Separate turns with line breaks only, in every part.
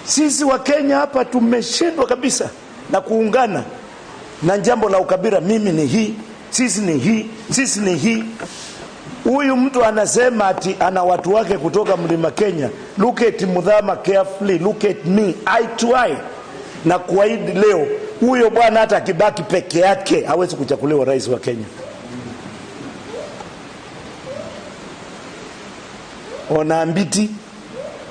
Sisi wa Kenya hapa tumeshindwa kabisa na kuungana na jambo la ukabila. Mimi ni hii, sisi ni hii, sisi ni hii. Huyu mtu anasema ati ana watu wake kutoka mlima Kenya. Look at Muthama carefully, look at me eye to eye. Na kuahidi leo, huyo bwana hata akibaki peke yake hawezi kuchaguliwa rais wa Kenya. Ona mbiti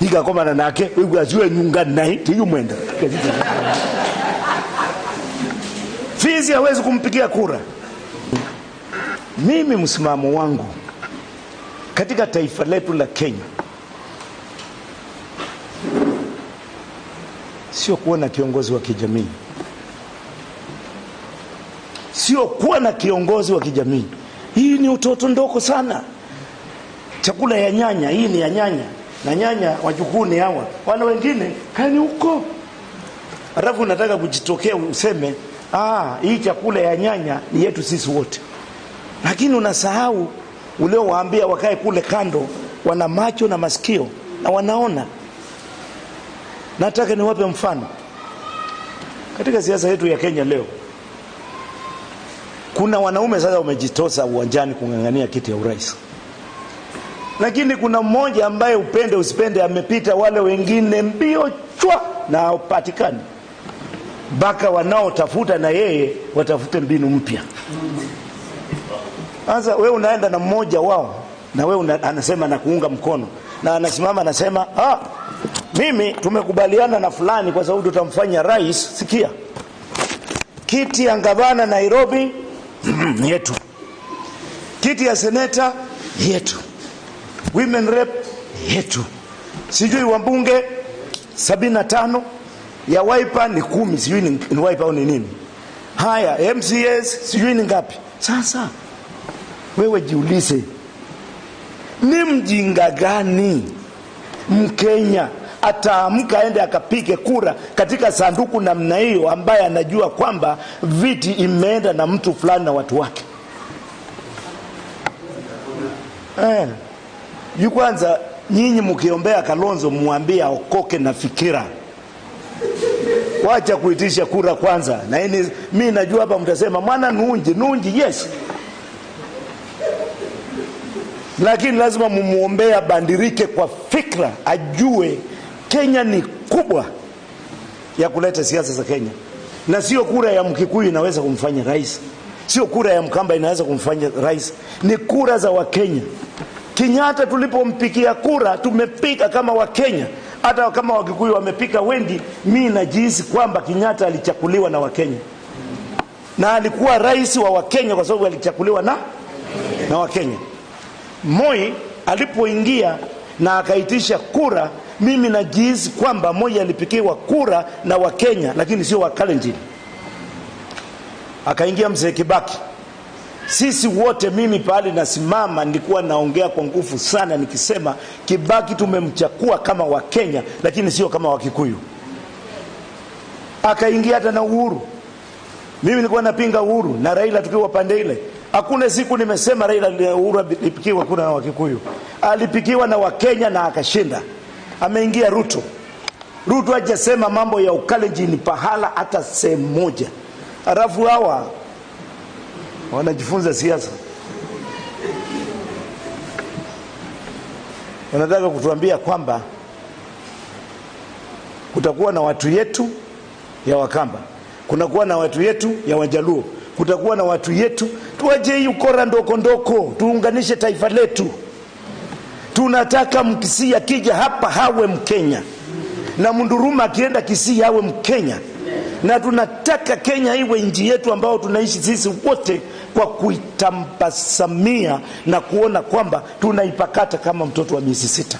ikakomana nake igwaziwe nyunga nai tiyu mwenda Fizi hawezi kumpigia kura. Mimi msimamo wangu katika taifa letu la Kenya sio kuwa na kiongozi wa kijamii, sio kuwa na kiongozi wa kijamii. Hii ni utoto ndoko sana. Chakula ya nyanya, hii ni ya nyanya na nyanya, wajukuu ni hawa, wale wengine kani huko. Alafu unataka kujitokea useme hii chakula ya nyanya ni yetu sisi wote, lakini unasahau uliowaambia wakae kule kando, wana macho na masikio na wanaona. Nataka niwape mfano katika siasa yetu ya Kenya leo. Kuna wanaume sasa wamejitosa uwanjani kung'ang'ania kiti ya urais, lakini kuna mmoja ambaye upende usipende amepita wale wengine mbio chwa na hapatikani, mpaka wanaotafuta na yeye watafute mbinu mpya. Sasa we unaenda na mmoja wao na we anasema na kuunga mkono na anasimama anasema, mimi tumekubaliana na fulani kwa sababu tutamfanya rais. Sikia, kiti ya gavana Nairobi ni yetu, kiti ya seneta yetu, women rep yetu, sijui wabunge 75 ya Wiper ni 10, sijui ni Wiper au ni nini. Haya, MCS sijui ni ngapi. Sasa wewe jiulize, ni mjinga gani Mkenya ataamka aende akapige kura katika sanduku namna hiyo, ambaye anajua kwamba viti imeenda na mtu fulani na watu wake? Yu kwanza nyinyi mkiombea Kalonzo muambie aokoke na fikira. Wacha kuitisha kura kwanza. Na ini mimi najua hapa mtasema mwana nunji nunji, yes. Lakini lazima mumuombee abandirike kwa fikra, ajue Kenya ni kubwa ya kuleta siasa za Kenya. Na sio kura ya Mkikuyu inaweza kumfanya rais, sio kura ya Mkamba inaweza kumfanya rais, ni kura za Wakenya. Kenyatta tulipompikia kura tumepika kama Wakenya, hata kama Wakikuyu wamepika wengi. Mimi najihisi kwamba Kenyatta alichakuliwa na Wakenya na alikuwa rais wa Wakenya kwa sababu alichakuliwa na Wakenya. Moi alipoingia na akaitisha kura, mimi najihisi kwamba Moi alipikiwa kura na Wakenya, lakini sio Wakalenjin. Akaingia Mzee Kibaki. Sisi wote, mimi pale nasimama, nilikuwa naongea kwa nguvu sana nikisema Kibaki tumemchakua kama Wakenya, lakini sio kama Wakikuyu. Akaingia hata na Uhuru. Mimi nilikuwa napinga Uhuru na Raila tukiwa pande ile. Hakuna siku nimesema Raila Uhuru alipikiwa kura na Wakikuyu. Alipikiwa na Wakenya na akashinda. Ameingia Ruto. Ruto hajasema mambo ya Ukalenjin pahala hata sehemu moja. Alafu hawa wanajifunza siasa, wanataka kutuambia kwamba kutakuwa na watu yetu ya Wakamba, kunakuwa na watu yetu ya Wajaluo, kutakuwa na watu yetu. Tuache hii ukora ndoko ndoko, tuunganishe taifa letu. Tunataka Mkisii akija hapa hawe Mkenya, na Mnduruma akienda Kisii awe Mkenya, na tunataka Kenya iwe nchi yetu ambao tunaishi sisi wote kwa kuitambasamia na kuona kwamba tunaipakata kama mtoto wa miezi 6,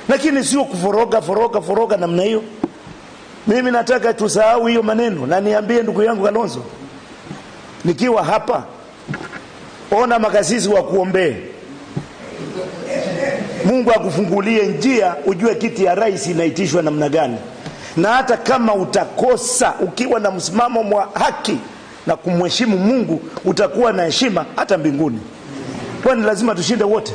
lakini sio kuforoga foroga foroga namna hiyo. Mimi nataka tusahau hiyo maneno, na niambie ndugu yangu Kalonzo, nikiwa hapa, ona makasisi wa kuombee, Mungu akufungulie njia, ujue kiti ya rais inaitishwa namna gani. Na hata kama utakosa, ukiwa na msimamo wa haki na kumheshimu Mungu, utakuwa na heshima hata mbinguni. Kwani lazima tushinde wote?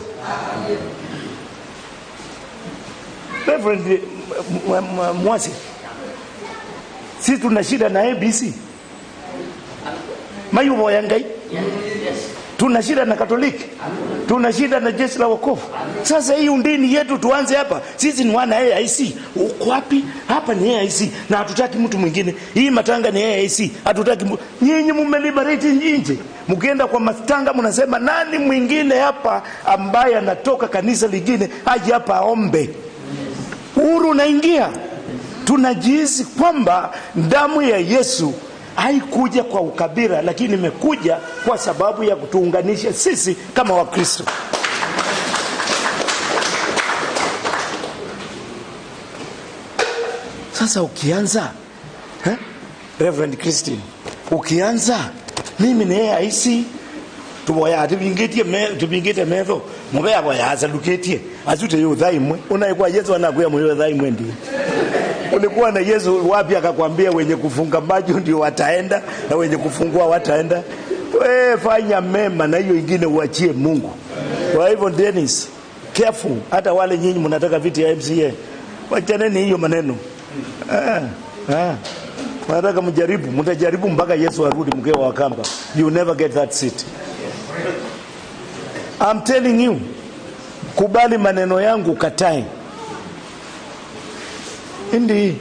Reverend Mwasi, sisi tuna shida na ABC mayuvo ya ngai, tuna shida na Katoliki, tuna shida na jeshi la wokovu. Sasa hii undini yetu tuanze hapa. Sisi ni wana AIC. Uko wapi? Hapa ni AIC na hatutaki mtu mwingine. Hii matanga ni AIC, hatutaki nyinyi. Mmeliberate nje, mkienda kwa matanga mnasema nani mwingine hapa ambaye anatoka kanisa lingine aje hapa aombe. Uhuru unaingia. Tunajihisi kwamba damu ya Yesu haikuja kwa ukabila, lakini imekuja kwa sababu ya kutuunganisha sisi kama Wakristo. Sasa ukianza Reverend Christine, ukianza mimi ni AIC tuboya tubingitie me tubingite metho mube aboya asaluketie azute yo thaimwe unaikuwa Yesu anakuya mwe thaimwe ndi ulikuwa na Yesu wapi akakwambia wenye kufunga macho ndio wataenda na wenye kufungua wataenda? We fanya mema na hiyo ingine uachie Mungu. Kwa hivyo Dennis, careful. Hata wale nyinyi mnataka viti ya MCA, wachaneni hiyo maneno. Mnataka mjaribu, mtajaribu mpaka Yesu arudi mkiwa Wakamba. You never get that seat. I'm telling you. Kubali maneno yangu, katae. Ndi